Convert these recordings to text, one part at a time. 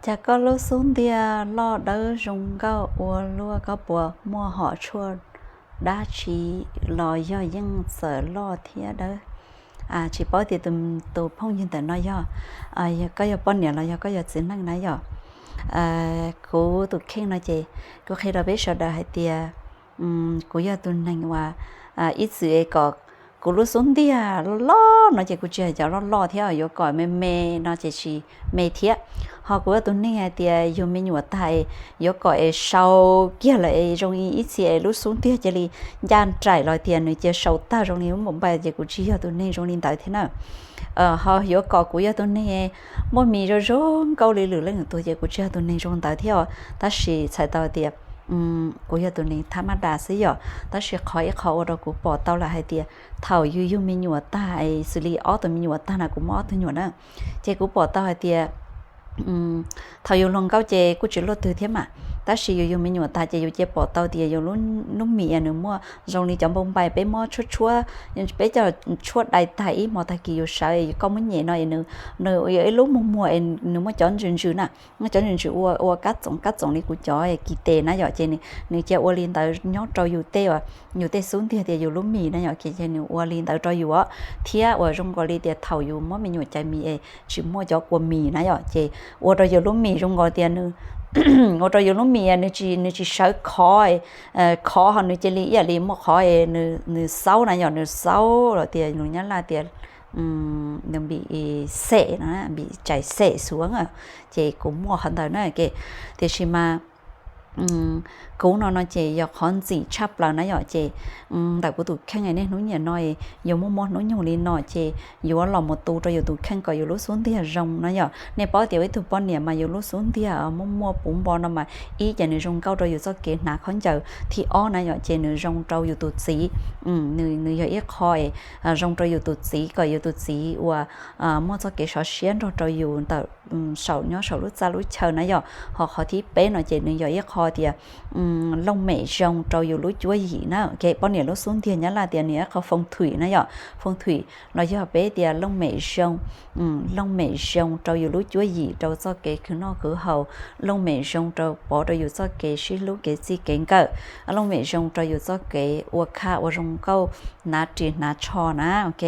Cas koj lub xub ntiag loj dawb zoo nkauj ua luaj, koj puas muaj hom tshuaj dab tsi los yog yeej txawm loj thiab dawb? Tsis paub tias tus phooj ywg ntawm no yog, koj yog poj niam los yog koj yog txiv neej na yom? Kuv tus kheej no ces kuv qhia rau peb sawv daws hais tias kuv yog tus neeg uas ib txwm es kom kuv lub xub ntiag loj loj no ces kuv tsis hais cov loj loj thiab, yuav kom me me no ces tsis me thiab. Ho kuv yog tus neeg hais tias yug me nyuam tag es yuav kom es sau kiag lawm es zoo li ib txhia es lub xub ntiag cia li ncaj nraim los tias nws cia sau tag zoo li lub npaum npaim ces kuv tsis yog tus neeg zoo li ntawd thiab na. Ho yuav kom kuv yog tus neeg muaj mis zoo zoo nkauj li lwm leej lwm tus ces kuv tsis yog tus neeg zoo ntawd thiab os. Tab sis txhais tau tias kuv yog tus neeg thab mab das xwb yom. Tab sis qhov ib qho ua rau kuv pom tau lawm hais tias thaum yus yug me nyuam tag es xws li ob tug me nyuam tag na, kuv muaj ob tug nyuam na, ces kuv pom tau hais tias thaum yus hluas nkauj ces kuj tsis luaj twg thiab mas, tab sis yus yug me nyuam tag ces yus cia pom tau tias yus lub mis nws muaj zoo li cov npau npai peb muab tshuab tshuab, peb coj tshuab dai tag ib hmo tag kis yus sawv es koj muab nyem no es nws yog ib lub muag muag es nws muaj cov ntsws ntsws na, muaj cov ntsws ntsws ua ua kab txoom kab txoom li kuv cov kis tes na yom, ces nws cia ua li ntawd nyob rau yus tej, yus tej xub ntiag tias yus lub mis na yom, ces nws ua li ntawd rau yus os. Thiab uas zoo nkaus li tias thaum yus muab me nyuam cais mis es tsis muaj cov kua mis na yom, ces ua rau yus lub mis zoo nkaus tias nws ua rau yus lub mis nws tsis, nws tsis sawv khov, khov ho nws cia li ib yam li muaj qhov es nws xaub na yom, nws xaub los tias lus Nyab Laj tias nws npim xem no, npim cais xem xuav, ces kuv muaj qhov ntawd na. Tiam sis mas kuv no no ces yog qhov ntxim tshaj plaws na yom, ces ntawm kuv tus kheej niaj hnub niam no yuav muaj muaj hnub nyoog li no ces yuav los mus tu rau yus tus kheej kom yus lub xub ntiag zoo na yom. Nej paub tias ib tug poj niam mas yus lub xub ntiag muaj muaj puv npo no mas ib ces nws zoo nkauj rau yus txoj kev hnav khaub ncaws, thib ob na yom ces nws zoo rau yus tus txiv. Nws yog ib qho es zoo rau yus tus txiv kom yus tus txiv uas muaj txoj kev sov siab nrog rau yus ntawm saum nyob saum lub txaj lub chaw na yom. Ho qhov thib peb no ces nws yog ib qho tias looj mem zoo rau yus lub cuab yim na. Poj niam lub xub ntiag Nyab Laj tias nws yog ib qho foom thuim na yom, foom thuim los yog peb tias looj mem zoo, looj mem zoo rau yus lub cuab yim, rau txoj kev khwv noj khwv haus, looj mem zoo rau pov rau yus txoj kev sib hlub kev txij kev nkawm, looj mem zoo rau yus txoj kev ua khaj ua zoo nkauj, hnav ris hnav tsho na, ok.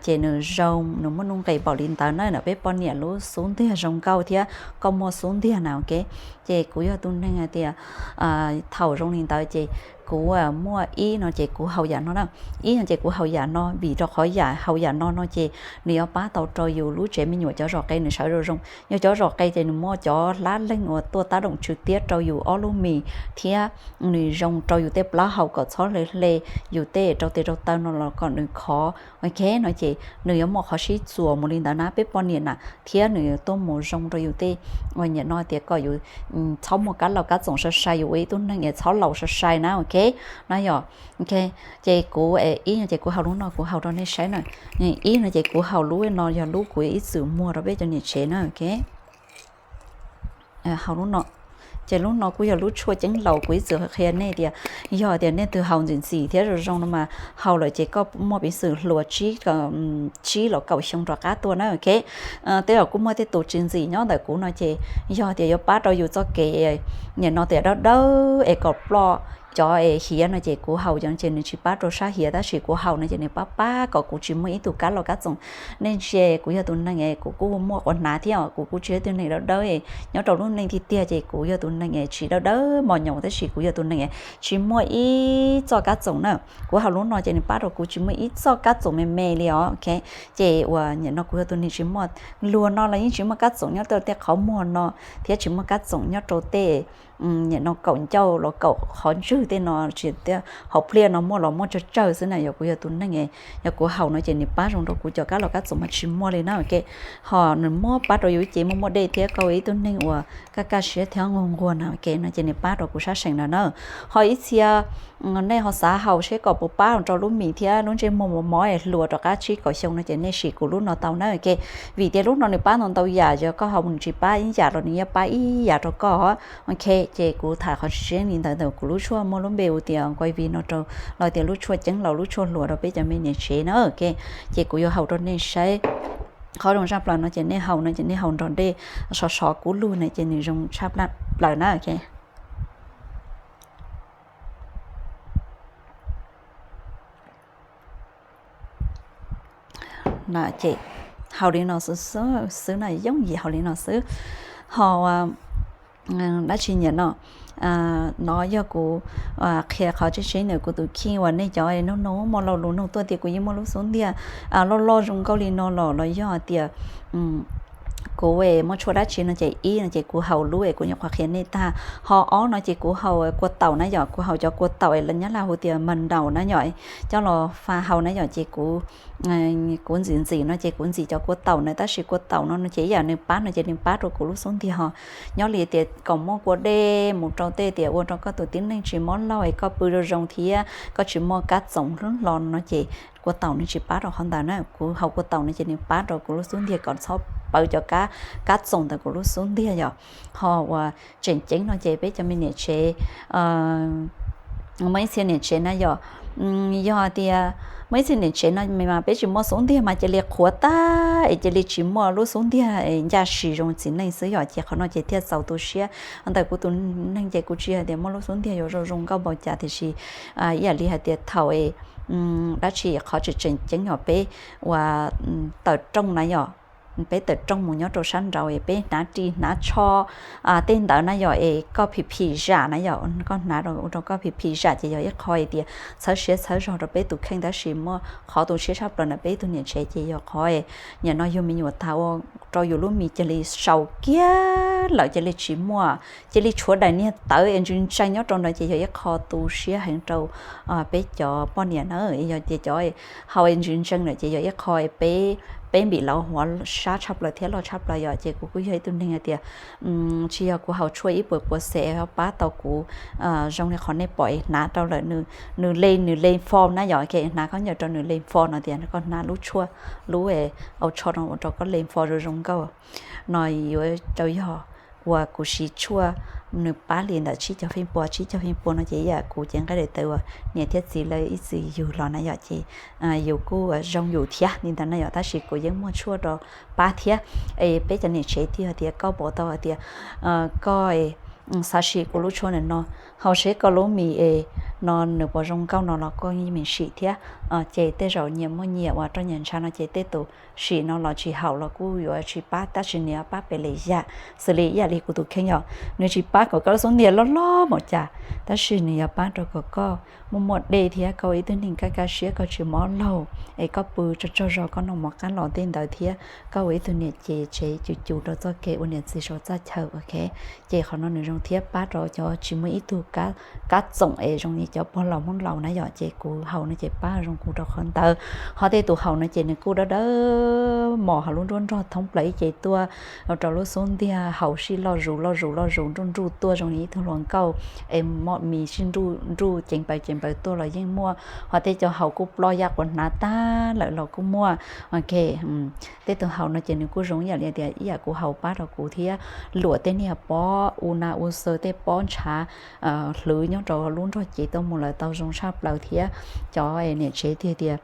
Ces nws zoo, nws muaj nuj nqis npaum li ntawd na, peb poj niam lub xub ntiag zoo nkauj thiab koj muaj xub ntiag na, ok. Ces kuv yog tus neeg hais tias thaum zoo li ntawd ces kuv muaj ib no ces kuv haus yam no na, ib no ces kuv haus yam no vim rau qhov yam haus yam no no ces nws yuav pab tau rau yus lub tsev me nyuam cov zos qe nws sawv zoo zoo. Yog cov zos qe ces nws muaj cov hlab leeg uas tuaj tab doom tswv tiab rau yus ob lub mis thiab nws zoo rau yus tej plaub hau kom txhob hle hle yus tej rau tes rau taw no los kom nws khov, ok no ces nws yuav muaj qhov sib txuas mus li ntawd na peb poj niam na, thiab nws tuaj mus zoo rau yus tej, ua niam no tias kom yus txhob muaj kab laus kab txoom sai sai, yus ua ib tug neeg es txhob laus sai sai na, ok. No yom, ok. Ces kuv ib no ces kuv haus lub no kuv haus rau nej saib na, ib no ces kuv haus lub no yog lub kuv ib txwm muag rau peb cov niam tsev na, ok. Haus lub no, ces lub no kuj yog lub tshuaj ceeb laus kuv ib txwm qhia nej tias yog tias nej twg haus ntxim ntxim thiab zoo zoo no mas haus lawm ces koj muaj peev xwm hluas tsib los kaum xyoo rov qab tuaj na, ok. Tej zaum kuj muaj tej tus tsis ntxim nyob ntawm kuv no ces yog tias yuav pab rau yus txoj kev niam no tias dawb dawb es kom ploj cov es hiav no ces kuv haus cov ces nws tsis pab rau sab hiav, tab sis kuv haus no ces nws pab pab kom kuv tsis muaj ib tug kab laus kab txoom. Nej ntsia kuv yog tus neeg es kuv kuj muaj quas hnav thiab os, kuv kuj tsis yog tus neeg dawb dawb es nyob rau lub neej tiag tiag ces kuv yog tus neeg es tsis dawb dawb mos nyoos, tab sis kuv yog tus neeg es tsis muaj ib txoj kab txoom na. Kuv haus lub no ces nws pab rau kuv tsis muaj ib txoj kab txoom me me li os, ok. Ces uas niam no kuv yog tus neeg tsis muaj, luag no los yeej tsis muaj kab txoom nyob rau tej qhov muag no, thiab tsis muaj kab txoom nyob rau tej niam no kaum ncauj los kaum qhov ntswg tej no, tsis tias hauv pliaj no muaj los muaj tsawg tsawg xwb na. Yog kuv yog tus neeg, yog kuv haus no ces nws pab zoo rau kuv cov kab laus kab txoom mas tsis muaj li na, ok. Ho nws muab pab rau yus ces muaj muaj dej thiab koj ua ib tug neeg uas kaj kaj siab thiab nquag nquag na, ok no ces nws pab rau kuv sab seem no na. Ho ib txhia nej ho xav haus seb kom puas pab rau lub mis thiab lub ntsej muag mos mos es hluas rov qab tsib kaum xyoo no ces nej sim kuv lub no tau na, ok. Vim tias lub no nws pab ntau ntau yam, yog koj haus nws tsis pab ib yam los nws yuav pab ib yam rau koj, ok. Ces kuv tham qhov tseeb li ntawd ntawm kuv lub tshuaj muaj lub npe hu tias nquai vi no rau, los tias lub tshuaj ceeb laus lub tshuaj hluas rau peb cov me niam tsev na, ok. Ces kuv yuav haus rau nej saib. Qhov zoo tshaj plaws no ces nej haus no ces nej haus nrog dej sov sov kub lug na ces nws zoo tshaj plaws na. Ces haus li no xwb na, yooj yim haus li no xwb. Ho dab tsi nyiam no, no yog kuv qhia qhov tseeb tseeb ntawm kuv tus kheej uas nej cov nug nug muaj lo lus nug tuaj tias kuv yeej muaj lub xub ntiag loj loj zoo nkauj li no los los yog tias kuv muaj tshuaj dab tsi no ces ib no ces kuv haus lub es kuv nyuam qhuav qhia nej tag. Ho ob no ces kuv haus kua taum na yom, kuv haus cov kua taum es lawv Nyab Laj hu tias mas ntaus na yom, coj los fa haus na yom ces kuv kuv ntxim ntxim no ces kuv ntxim cov kua taum na, tab sis kua taum no no ces ib yam nws pab no ces nws pab rau kuv lub xub ntiag ho. Nyob li tias kom muaj kua dej mus rau tej tias ua rau koj tus tib neeg tsis mob laug es koj pw zoo zoo thiab koj tsis muaj kab txoom hlo no ces kua taum nws tsis pab rau qhov ntawd na. Kuv haus kua taum no ces nws pab rau kuv lub xub ntiag kom txhob pawv cov kab txoom ntawm kuv lub xub ntiag yom. Ho uas tseem ceeb no ces peb cov me niam tsev muaj ib txhia niam tsev na yom, yog tias muaj ib txhia niam tsev no mas peb tsis muaj xub ntiag mas cia li qhuav tag es cia li tsis muaj lub xub ntiag ncaj si zoo txiv neej xwb yom, ces qhov no ces thiaj txaus tu siab. Ntawm kuv tus neeg ces kuv tsis hais tias muaj lub xub ntiag yuav zoo zoo nkauj npaum cas tiam sis ib yam li hais tias thaum dab tsi qhov tseem tseem ceeb yom peb uas tawm rooj na yom, peb tawm rooj mus nyob rau sab nraud es peb hnav ris hnav tsho tej ntawd na yom es koj phim phim zam na yom, koj hnav rau koj phim phim zam ces yog ib qho tias txhawb siab txhawb zog rau peb tus kheej tab sis muaj qhov tu siab tshaj plaws ntawm peb tug niam tsev ces yog qhov nim no yug me nyuam tas ua rau yus lub mis cia li sau kiag lawm cia li tsis muaj, cia li tshuav daim niag tawv es ntsws ntsees nyob rau ntawd ces yog ib qho tu siab heev rau peb cov poj niam na. Yog tias cov haus es ntsws ntsees lawm ces yog ib qho peb, peb npim lauv huv sab tshaj plaws thiab loj txhaj plaws yom, ces kuv kuj yog ib tug neeg hais tias tsis yog kuv haus tshuaj ib puas puas xees ho pab tau kuv zoo li qhov nej pom es hnav rau lawm, nws le nws le fo na yom, hnav khaub ncaws rau nws le fo no tias koj hnav lub tshuaj, lub au tsho no ua rau koj le fo zoo zoo nkauj no yuav rau yog uas kuv siv tshuaj nws pab li ntawm tsib caug feem pua, tsib caug feem pua no ces ib yam kuv cev nqaij daim tawv uas niam thiab txiv lawv ib txwm yug los na yom, ces yus kuj zoo yus thiab li ntawd na yom, tab sis kuv yeej muaj tshuaj rau pab thiab. Es peb cov niam tsev twb hais tias koj pom tau hais tias koj xav sim kuv lub tshuaj ntawm no, haus seb koj lub mis es no nws puas zoo nkauj no los koj yeej meem sim thiab. Ces tej zaum nyias muaj nyias uas roj nyias ntshav no ces tej tus sim no los tsis haum los kuj yuav tsis pab tab sis nws yuav pab pem lwm yam, xws li ib yam li kuv tus kheej yom, nws tsis pab kom koj lub xub ntiag loj loj npaum cas tab sis nws yuav pab rau kom koj muaj muaj dej thiab koj ua ib tug neeg kaj kaj siab koj tsis mob laug es koj pw tsaug tsaug zog koj noj mov qab los tej ntawd thiab koj ua ib tug niam tsev cus cus rau txoj kev ua niam txiv saum txaj chaw, ok. Ces qhov no nws zoo thiab pab rau cov tsis muaj ib tug kab txoom es zoo li cov pog laus Hmoob laus na yom, ces kuv haus no ces pab zoo kuv rau qhov ntawd. Ho tej tus haus no ces nws kuj dawb dawb mos hauv lub nruab nrog thoob plaws ib ce tuaj rau lub xub ntiag haus sij loj zus loj zus loj zus nruj nruj tuaj zoo li ib tug hluas nkauj es mos mis sij nruj nruj ceev paws ceev paws tuaj los yeej muaj. Ho tej cov haus kuj ploj yaj quas hnav tag lawm los kuj muaj, ok. Tej tus haus no ces nws kuj zoo ib yam li tias ib yam kuv haus pab rau kuv thiab luam tej niag pob u na u xaw tej pob ntshav hlwv nyob rau lub nrog cev tuaj mus lawm tau zoo tshaj plaws thiab. Cov niam tsev tiag tias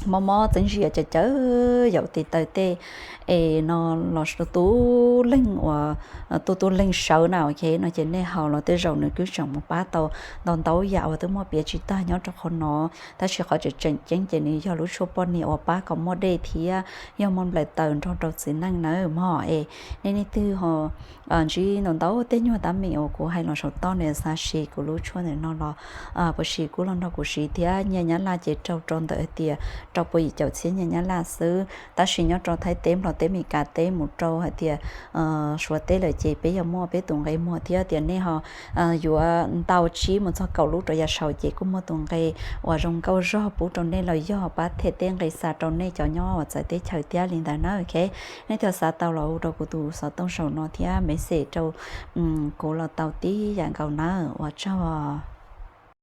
mob mob txeeb zias cawv cawv yaum tes taw tej es no los tu leeg uas tu tu leeg sawv na, ok, no ces nej haus los tej zaum nws kuj tseem mus pab tau ntau ntau yam uas twb muaj piav tsis tag nyob rau qhov no. Tab sis qhov tseem tseem ceeb ces nws yog lub tshuaj poj niam uas pab kom muaj dej thiab yog muaj nplaim taws nrog rau txiv neej nawb mog. Es nej leej twg ho ntsib ntau ntau tej nyuag teeb meem uas kuv hais los saum toj no xav siv kuv lub tshuaj ntawm no los puas siv kuj los nrog kuv siv thiab. Nyiaj Nyab Laj ces raug rau ntawm hais tias rau puas yim caum txhiab nyiaj Nyab Laj xwb, tab sis nyob rau Thaib teb Nplog teb Meskas teb mus rau hais tias Suav teb lawm ces peb yuav muaj peb tus nqe muag thiab tias nej ho yuav ntau tsib mus txog kaum lub rau yav saud ces kuj muaj tus nqe uas zoo nkauj zog pub rau nej los yog pab them tej nqe xa rau nej cov nyob uas txawv teb chaws thiab li ntawd na, ok. Nej thiaj xav tau los hu rau kuv tus xov tooj saum no thiab message rau kuv los tau tib yam nkaus nawb, ua tsaug.